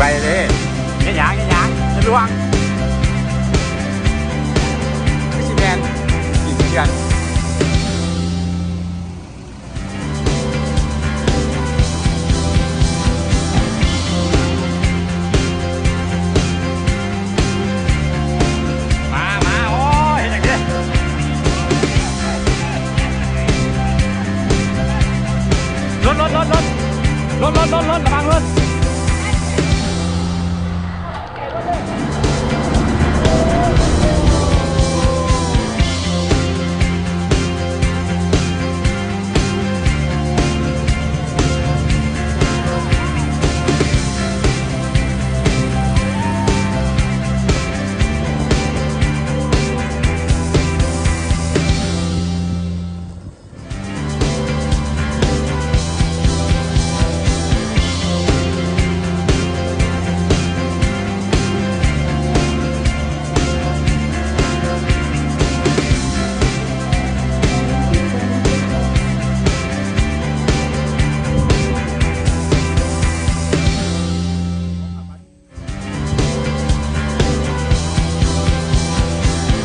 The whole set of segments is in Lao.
ໄປເດ້ ເຮັດຫຍັງ ເຮັດຫຍັງ ເຮັດລວງ ຄືຊິແມ່ນ ກິນເຖື່ອນ. ມາ ມາ ໂອ້ຍ ເຮັດຫຍັງເດ້ ລົດ ລົດ ລົດ ລົດ ລົດ ລົດ ລົດ ລະວັງລົດ.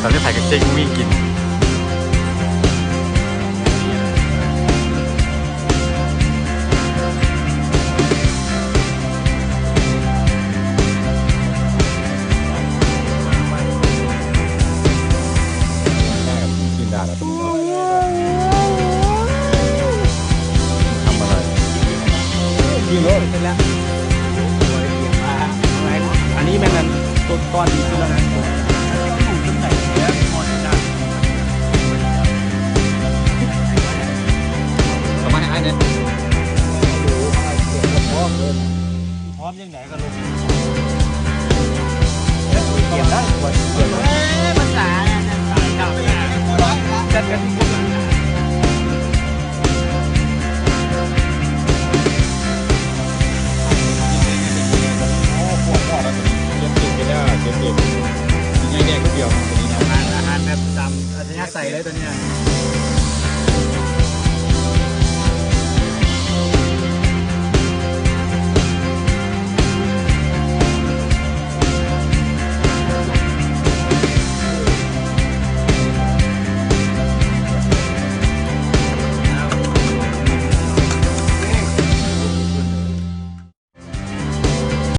ຕອນນີ້ໃຜກໍເຈັງວິ່ງກິນ ທຳອະໄລ? ກິນໂລດ ເປັນແລ້ວ. ອັນນີ້ແມ່ນອັນຕົ້ນຕອນດີສຸດແລ້ວນະ. ເອົາມາໃຫ້ອ້າຍແດ່. ພ້ອມຍັງໃດກໍລົງ. ຕຽມໄດ້ ເອີ ພາສາ ຈັດກັນທີ່